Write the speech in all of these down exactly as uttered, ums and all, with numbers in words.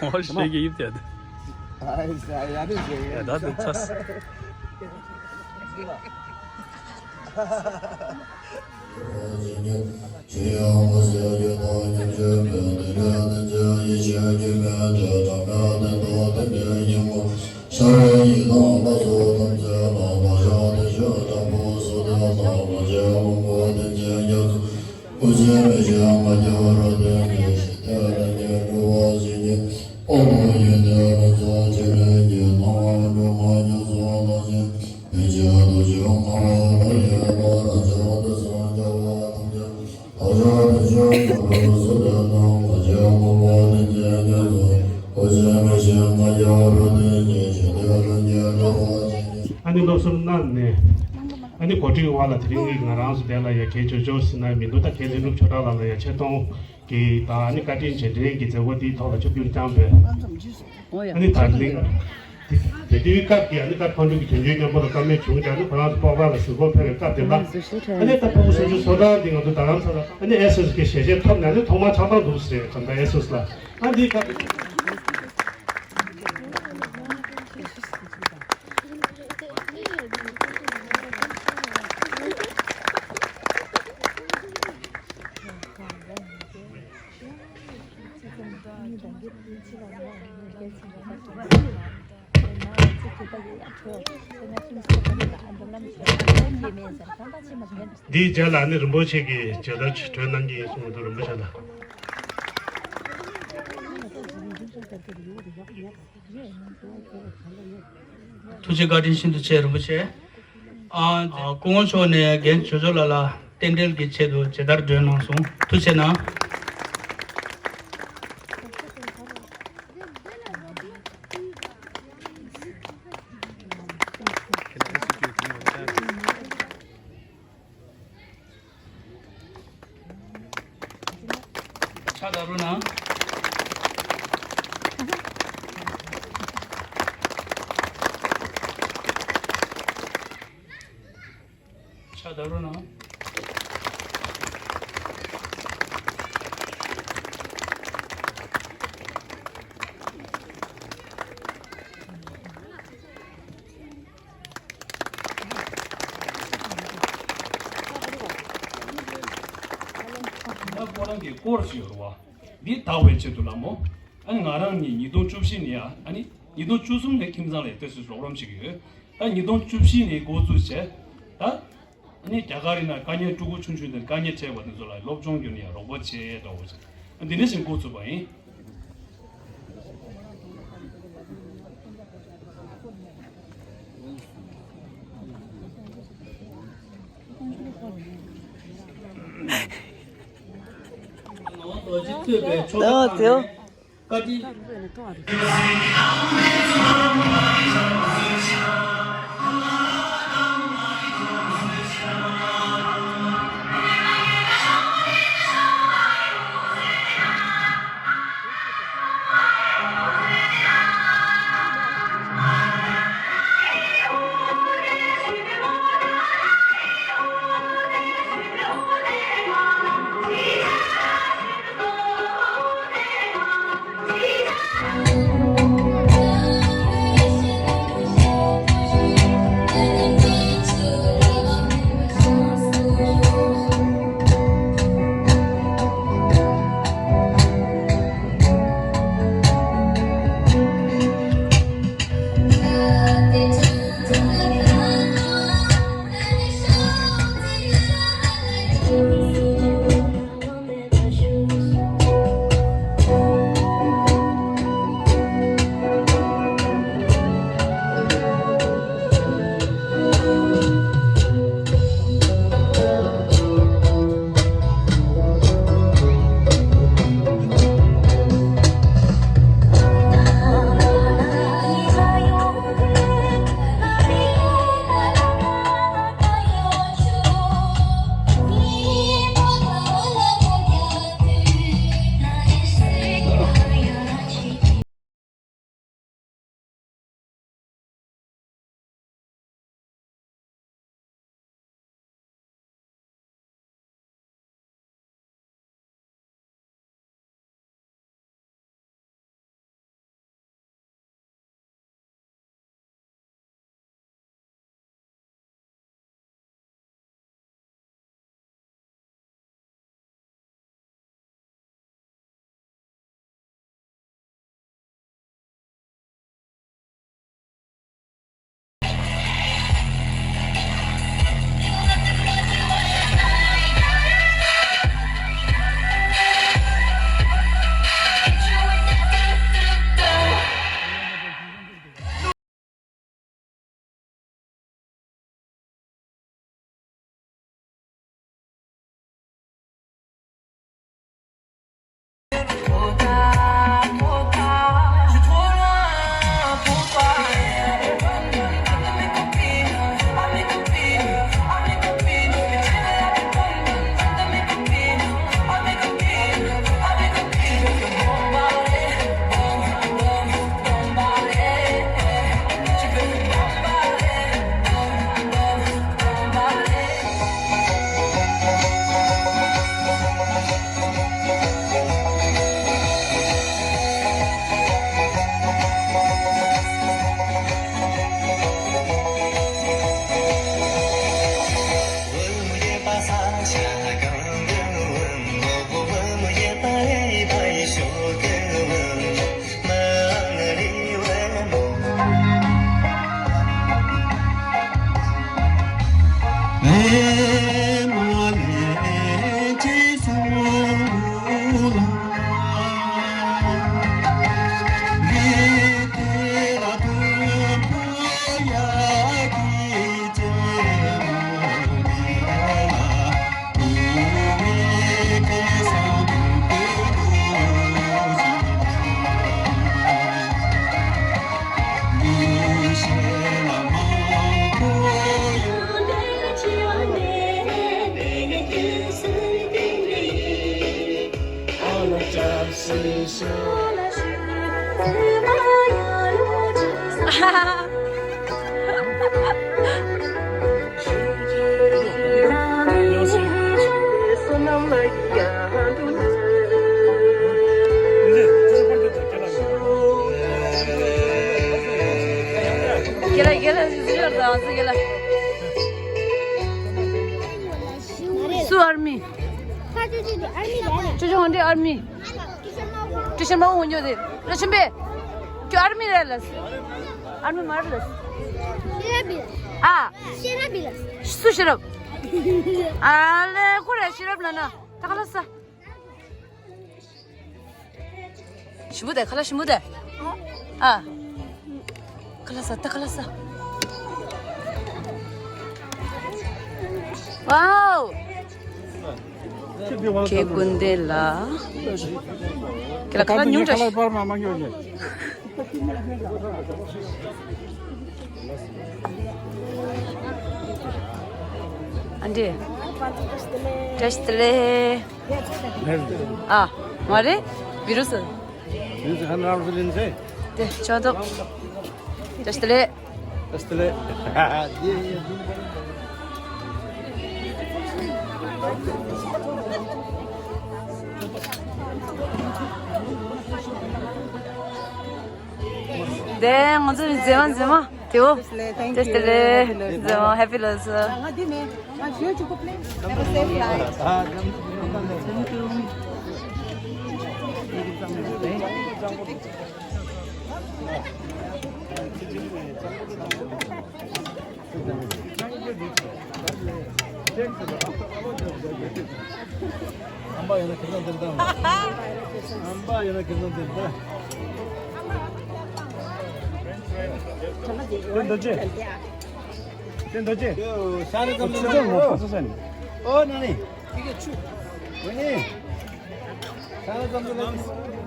ཨོ་ཤེ་གི་ཡིབ་དེ། ཨ་ཡ་ད་དེ་ཚ། ཨ་ནི་སློབ་གསོ་གནང་ནས། ཨ་ནི་གོ་སྒྲིག་འོག་ལ་དེ་རིང་གི་ང་རང་ཚོ་དེ་ལ་ཡ་གལ་ཆེ་ཆོག་ཟེར་ན་མི་འདུག་ད་གལ་ལྷུན་གྲུབ་ཆོས་གྲགས་ལགས་ལ་ཡ་ཆེ་མཐོང་གི་ད་ཨ་ནི་བཀའ་དྲིན་རྗེས་དྲན་གྱི་མཛད་སྒོ་འདིའི་ཐོག་ལ་ཆིབས་བསྒྱུར་བསྐྱངས་པའི། ཨ་ནི་ད་གླིང་། དེ་དུས་སྐབས་ཀྱི་ཨ་ནི་ད་ཕག་གྲུ་གི་དོན་གཅོད་མཉམ་པོ་ལ་བཀའ་མོལ་བྱུང་སྟེ་ཨ་ནི་ཁོ་རང་ཚོ་སྤོག་པ་ལ་གཟིགས་སྐོར་ཕེབས་པའི་སྐབས་དེ་ལ། ཨ་ནི་ད་ཕུ་བོ་སུམ་ཅུ་སོ་གྲངས་འདི་ང་ཚོ་རྡ་རམ་ས་ལ་ཨ་ནི་ཨེ་སི་ཨེ་སི་གི་ཞལ་ཆད་ཐོབ་ནས་ཨ་ནི་ཐོག་མར་ཆགས་སྡང་འདུག་ཟེར་གང་ལྟར་ཨེ་སི་ཨེ་སི་ལ་ཨ་འདི་སྐབས། འདིའི་རྗེས་ལ་ནི་རིན་པོ་ཆེ་གིས་མཇལ་དར་གྲོལ་གནང་གི་ཡིན་གསུངས་འདུག་རིན་པོ་ཆེ་ལ། ཐུགས་རྗེ་བཀའ་དྲིན་ཤིན་ཏུ་ཆེ་རིན་པོ་ཆེ། ཨ། སྐུ་ངོ་མཆོག་ནས་རྒན་ཇོ་ཇོ་ལགས་ལ་རྟེན་འབྲེལ་གྱི་ཆེད་དུ་མཇལ་དར་སྒྲོན་གནང་སོང་། ཐུགས་རྗེ་གནང་། ཕྱག་བརྡབ་རོགས་གནང་། ཕྱག་བརྡབ་རོགས་གནང་། ད་ཁོ་རང་གི་སྐོར་ཞིག་ཡོད་རེད་བ། འདི་དག་པའི་ཆེད་དུ་ལ་མོ། ཨ་ནི་ང་རང་ཉིད་ཉིས་སྟོང་བཅུ་བཞི་ནས་ཨ་ནི་ཉིས་སྟོང་བཅུ་གསུམ་ནས་ཁྱིམ་ཚང་ལ་ཏོག་ཙམ་རོགས་རམ་བྱེད་ཀྱི་ཡོད། ད་ཉིས་སྟོང་བཅུ་བཞི་ནས་འགོ་བཙུགས་བྱས། ད་ཨ་ནི་རྒྱ་གར་ཡིན་ན་དཀའ་ངལ་ཕྲུ་གུ་ཆུང་ཆུང་དང་དཀའ་ངལ་འཕྲད་པ་དེ་ཚོ་ལ་སློབ་སྦྱོང་བརྒྱུད་ནས་རོགས་པ་བྱས་འདྲ་བོ་ཞིག་འདི་འདྲ་ཞིག་འགོ་ཚུགས་པ་ཡིན། ཨོ་དེའོ། སུ་ཨར་མི། ཅོ་ཅོ་ཧོན་ཏེ་ཨར་མི། ཏི་ཤར་མ་འོང་ཉོ་དེ། ལ་ཆེན་པེ། ཁྱོད་ཨར་མི་རེད་ལ། ཨར་མི་མ་རེད་ལ། ཤེས་རབ་ཨ། ཤེས་རབ་ལ། སུ་ཤེས་རབ། ཨ་ལེ་ཁོ་རེ་ཤེས་རབ་ལ་ན། ད་ག་ལ་ས། ཞིམ་པོ་དེ་ཁ་ལག་ཞིམ་པོ་དེ། ཨ། ཁ་ལག་ཟ་ད་ཁ་ལག་ཟ། ཝའོ། ཁྱེད་ཀུན་དེ་ལ། ཁྱེད་ལ་ཁ་ལག་ཉུང་དྲགས་ཤིག་ཨ་འདྲེ། བཀྲ་ཤིས་བདེ་ལེགས། ཨ། མ་རེད། བི་རུ་སི། དེ་ཆོག་ཏོ། བཀྲ་ཤིས་བདེ་ལེགས། བཀྲ་ཤིས་བདེ་ལེགས། དེ་ང་ཚོའི་མཛེས་མ་མཛེས་མ་དེའོ། བཀྲ་ཤིས་བདེ་ལེགས། མཛེས་མ་ཧེ་པི་ལོ་སི། ཨམ་པ་ཡོད་ན་ཁེར་རྐྱང་འདིར་ལྟ། ཨམ་པ་ཡོད་ན་ཁེར་རྐྱང་འདིར་ལྟ། དེ་འདོད་ཅེས། དེ་འདོད་ཅེས། ཤ་རེ་ཙམ་ཅི་ཙམ་མོ་པ་ས་ས་ནི། ཨོ་ན་ནི། ཨོ་ནི། ཤ་རེ་ཙམ་ཅི་ལ།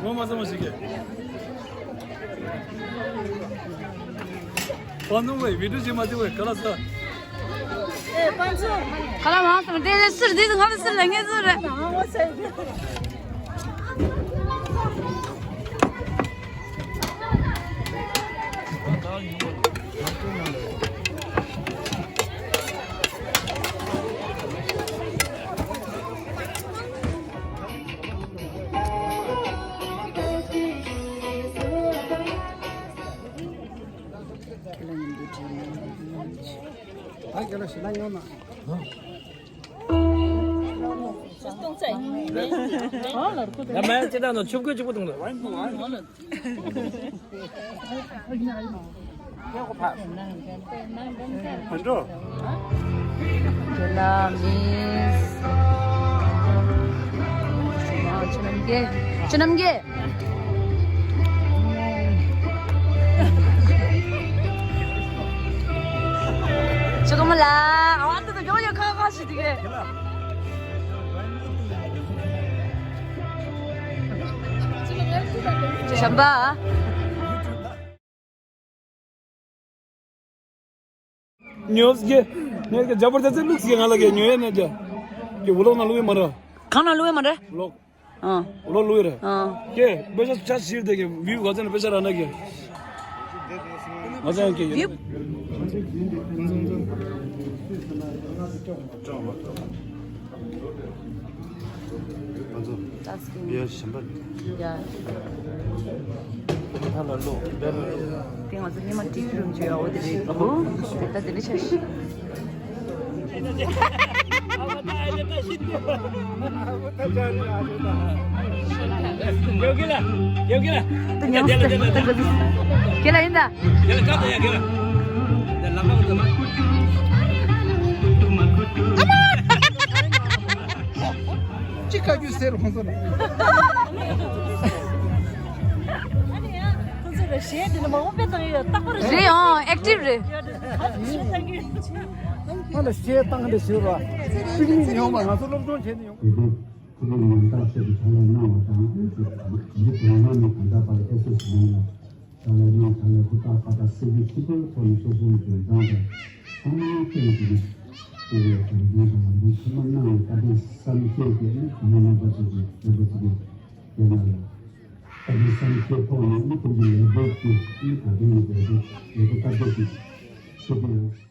ངོ་མ་ཚང་མ་ཞིག་གི། པ་ནུ་བའི་བི་ཏུ་ཅི་མ་ཏི་བའི་ག་ལ་ས། ཁ་ལ་མང་དང་དེ་ལས་སུར་དེ་ང་ལ་སུར་ལ་ངེས་སུར། ང་མ་ཅི་ད་ནོ་ཆུབ་ཀུ་ཆུབ་ཀུ་དང་། ཁྱེད་ལ་མིས། ཆུ་ནམ་གེ། ཆུ་ནམ་གེ། ཆུ་གོ་མ་ལ། ཨ་ཏི་ཏི་ཡོ་ཡོ་ཁ་ཁ་ཞིག་དེ་གེ། བྱམས་པ། ཉོབ་ཀྱི། ཉོབ་ཀྱི་ཇ་པར་ཏ་ཙི་ལུགས་ཀྱི་ང་ལ་གི་ཉོ་ཡ་ན་ཇ། ཀྱི་ཝུ་ལོག་ན་ལུག་ཡ་མ་ར། གང་ན་ལུག་ཡ་མ་ར། ལོག་ཨ། ཝུ་ལོག་ལུག་ཡ་ར། ཨ། ཀྱི་པེ་ཤ་ཆ་ཤིར་དེ་གི་བིའུ་ག་ཚ་ན་པེ་ཤ་ར་ན་གི། ང་ཚ་ཡང་ཀྱི་ཡོད། བིའུ། ང་ཚོ་བེའུ་ཞིམ་པ། ཡ། ཧ་ལ་ལོ། བེ་ལ་ལོ། དེ་ང་ཚོ་ཉི་མ་ཊི་ཝི་རུམ་བརྗོད་ཡ་འོ་དེ་རེད་གོ། དེ་ལྟ་དེ་འདྲ་ཆགས་ཤིག་ཡོ་གི་ལ། ཡོ་གི་ལ། དེ་ཉམས་སུ་དེ་དེ་དེ་དེ་ལ་ཡིན་ད། དེ་ལ་ཀ་ཏོ་ཡ་གི་ལ། དེ་ལ་མ་གི་ལ་མ། ཅི་བཀའ་བརྒྱུད་ཟེར་ཁོང་ཚོ་ནི། ཁོང་ཚོ་ལ་གཞས་འདི་ནི་མ་འོངས་པའི་ཏང་ཡོད་རྟག་པར་རེད། ཨང་། ཨེག་ཊིབ་རེད། ཨ་ལ་གཞས་བཏང་འདི་ཞུ་ར། པིག་ནིག་ཡོང་བ་ང་ཚོ་སློབ་སྦྱོང་བྱས་ནས་ཡོང་། དེ་དུས་ཁོ་ལ་ཉམས་ཐག་ཆོད་པའི་ཕྱག་ལས་གནང་བ་དང་། ཡིད་དུ་ཉོན་མོངས་ནི་གང་དག་པ་ལ་ཨེ་སོ་ཞིག་ཡིན་ལ། ད་ལས་རིང་ད་ལས་ཧུར་ཐག་ཧུར་ཐག་སེམས་ཤུགས་ཆེན་པོའི་ཐོག་ནས་སོ་སོའི་འཇོན་ཐང་དང་བསམ་བློའི་སྟེང་དུ་ནས་སྐྱེ་བའི་གྲོང་ཁྱེར་དང་ལུས་ཐུན་མོང་གནང་བའི་བཀའ་དྲིན་བསམ་ཤེས་ཀྱིས་ནི་ཉོན་མོངས་པ་ཚོ་གི་འབྲས་བུ་ཚོ་གི་ ཡང་ན་ཨ་རིའི་བསམ་ཤེས་ཐོག་ནས་མི་དེ་འདྲའི་ལས་འགུལ་གྱི་མི་ད་དུང་ལས་འགུལ་ལས་འགུལ་སྟབས་བདེ་ཞིག་བྱེད་ཀྱི་ཡོད།